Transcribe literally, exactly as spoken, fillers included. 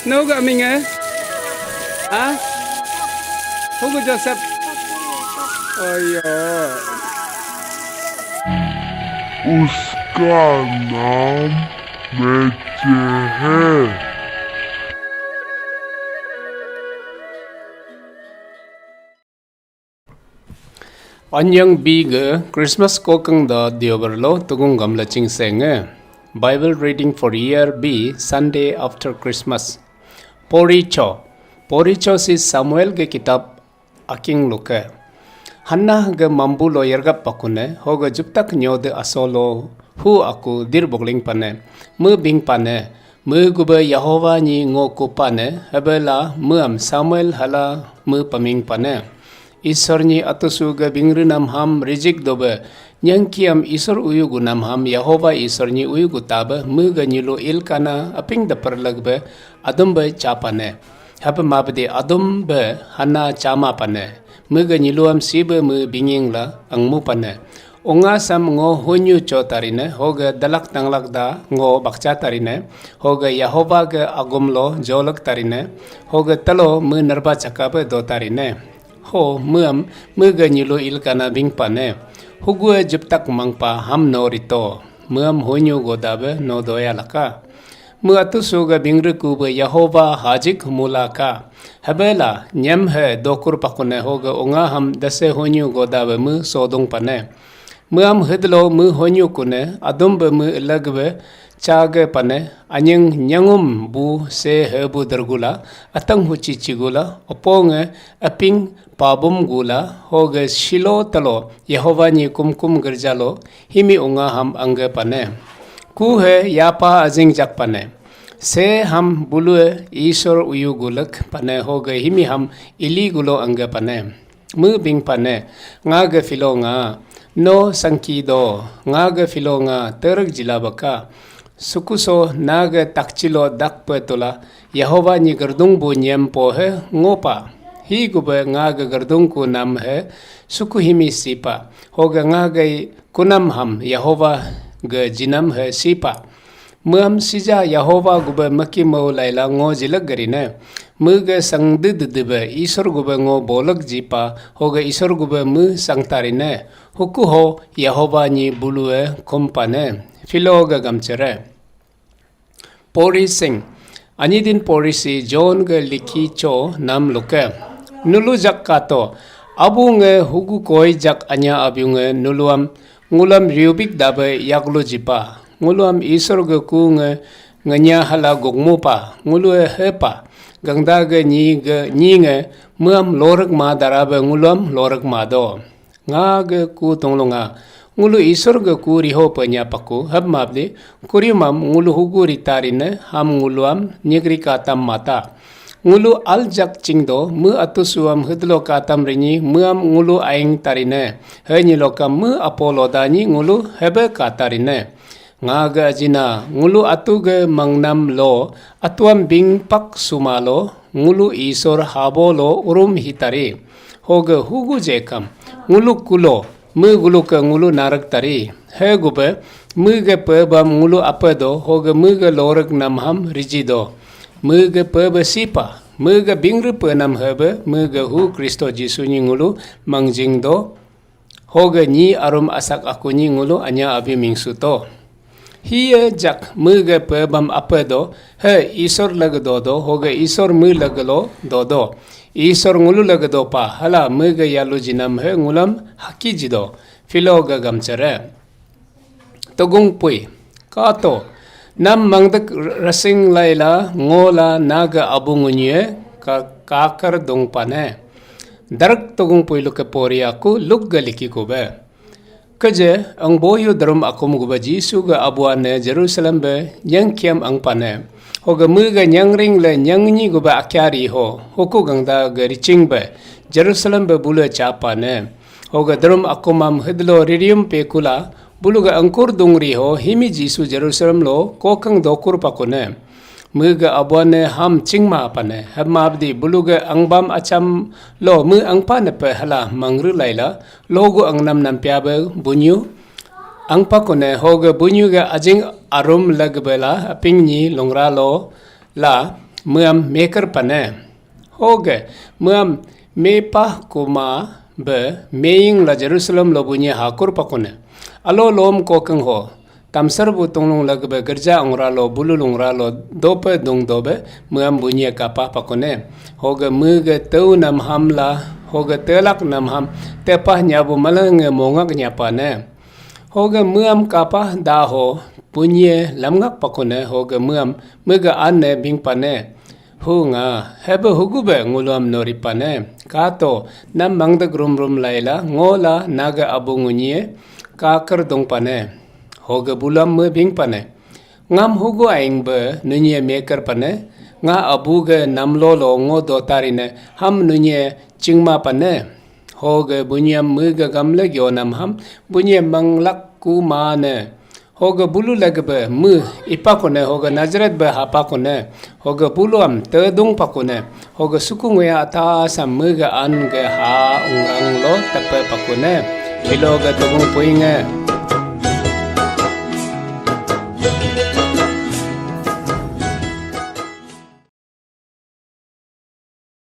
Noga minge? Ha? Hugo Joseph. Ayo. Uska nam mecehe. Anyang B ge Christmas kokang da diobar lo tugung gamla ching senge. Bible reading for year B, Sunday after Christmas. Poricho. Poricho si Samuel ge kitab aking luke. Hannah ge mambu lo yergap pakune, hoge juptak nyode asolo hu aku dir bogling pane, me bing pane, me gube Yehova nyi ngo ku pane, hebela meam Samuel hala me paming pane. Isor nyi atusu ge bingrinam ham rijik dobe, nyangkiam Isor uyu gunam ham Yehova Isor nyi uyu gutabe, me ge nyilu Ilkana aping deper legbe, adum be chapane. Hebe mabdi adum be Hannah chama pane. Me ge nyiluam sibe me binging la angmu pane. Unga sam ngo hunyu cho tarine, hoge dalak tanglak da ngo bakcha tarine, hoge Yehova ge agum lo jolak tarine, hoge talo me nerba chakabe do tarine. Ho meam me ge nyilu Ilkana bing pane. Hugue jeptak mangpa ham no rito. Meam hunyu godabe no doya laka. Me atusu ge bingriku be Yehova hajik mula ka. Hebela nyem he dokur pakune hoge unga ham dase honyu goda be me sodung pane. Meam hedlo me honyu kune adum be me elag be chage pane anyeng nyangum bu se he bu dergula atang huchi chigula oponge aping pabum gula hoge Shilo talo Yehova nyi kumkum gerja lo himi unga ham angge pane. Ku he yapa ajing jak pane. Se ham bulue Isor uyu gulek pane hoge himi ham Ili gulo angge pane. Me bing pane, nga ge filo nga, no sangki do, nga ge filo nga terek jila baka. Sukuso na ge takchilo dakpe tula Yehova nyi gerdung bu nyem po he ngopa. Hi gube nga ge gerdung ku nam he suku himi sipa. Hoge nga ge kunam ham Yehova ge jinam he sipa. Meam sija Yehova gube meki mau laila ngo jilek gerine. Me ge sangde dedebe Isor gube ngo bolek jipa, hoge Isor gube me sangtarine. Huku ho Yehova nyi bulue kumpane. Filo ge gamchere. Pori sing. Anyi din pori si John ge liki cho nam luke. Nulu jak kato. Abu nge hugu koi jak anya abiu nge nuluam ngulam riubik dabe yaklu jipa. Nguluam Isor ge ku nge ngenya hala gokmu pa. Ngulu he pa. Gangda ge nyi ge nyi nge meam lorek ma darabe nguluam lorek ma do. Nga ge ku tonglo nga. Ngulu Isor ge ku riho pe nya paku, hab mabdi, kuriumam ngulu hugu ritarine, ham nguluam nyegri katam mata. Ngulu aljak chingdo, me atusuam hedlo katam rinyi, meam ngulu aing tarine. He nyilokam me apo lodanyi ngulu hebe katarine. Nga ge ajina, ngulu atu ge mangnam lo, atuam bing pak suma lo, ngulu Isor habo lo urum hitari. Hoge hugu jekam, ngulu kulo, me gulu ke ngulu narak tari. He gube, me ge pebam ngulu apedo, hoge me ge lorek nam ham riji do. Me ge pebe sipa, me ge bingre penam hebe, me ge hu Kristo Jisu nyi ngulu mangjing do. Hoge nyi arum asak aku nyi ngulu anya abi mingsu to. Hiye jak mege pebam ape do, he Isor lege dodo, hoge Isor me lege lo dodo. Isor ngulu lege do pa, hala mege yalu jinam he ngulam haki jido. Filo ge gamchere. Togung pui. Kato. Nam mangdek rasing laila ngola naga abu ngunye ka kakar dong pane. Darak togung pui luke pori aku luk ga liki kube. Keje ang boyu darum akum gube Jisu ga abuane Jerusalem be nyang kiam ang pane. Hoga mega nyangring le nyangnyi gube akyari ho. Hoku gangda ga riching be Jerusalem be bule chapane. Hoga darum akumam hidlo ririum pe kula, buluga angkur dungri ho, himi Jisu Jerusalem lo kokang dokur pakune. Mega abuane ham chingma pane, hema abdi buluga angbam acham lo me angpa nepe hala mangru laila, logu angnam nampia be bunyu angpa kune, hoga bunyu ga ajing arum lagbela aping nyi longra lo la, meam meker pane. Hoge meam mepah kuma be meing la Jerusalem lo bunyi hakur pakune. Alo lom kokeng ho. Tamsar bu tunglung lagbe gerja ungra lo bulu lungra lo dope dung dobe meam bunyi kapah pakune. Hoge mege teu nam ham la, hoge telak nam ham tepah nyabu malenge mongak nyapane. Hoge meam kapah da ho bunyi lamngak pakune, hoge meam mege ane bing pane. Hu nga, hebe hugube nguluam nori pane. Kato, nam mangdek rum rum laila, ngola naga abu ngunyi, kaker dung pane. Hoge bulam me bing pane. Ngam hugu aing be nunye meker pane. Nga abu ge namlo lo ngo dotarine, ham nunye chingma pane. Hoge bunyam mege gamle gionam ham, bunye manglak ku mane. Hoge bulu lagbe me ipakune, hoge Nazareth be hapakune, hoge buluam tedung pakune, hoge suku nguya atasam mege an ge ha ungrang lo tepe pakune. Ilo ge tebung puinge.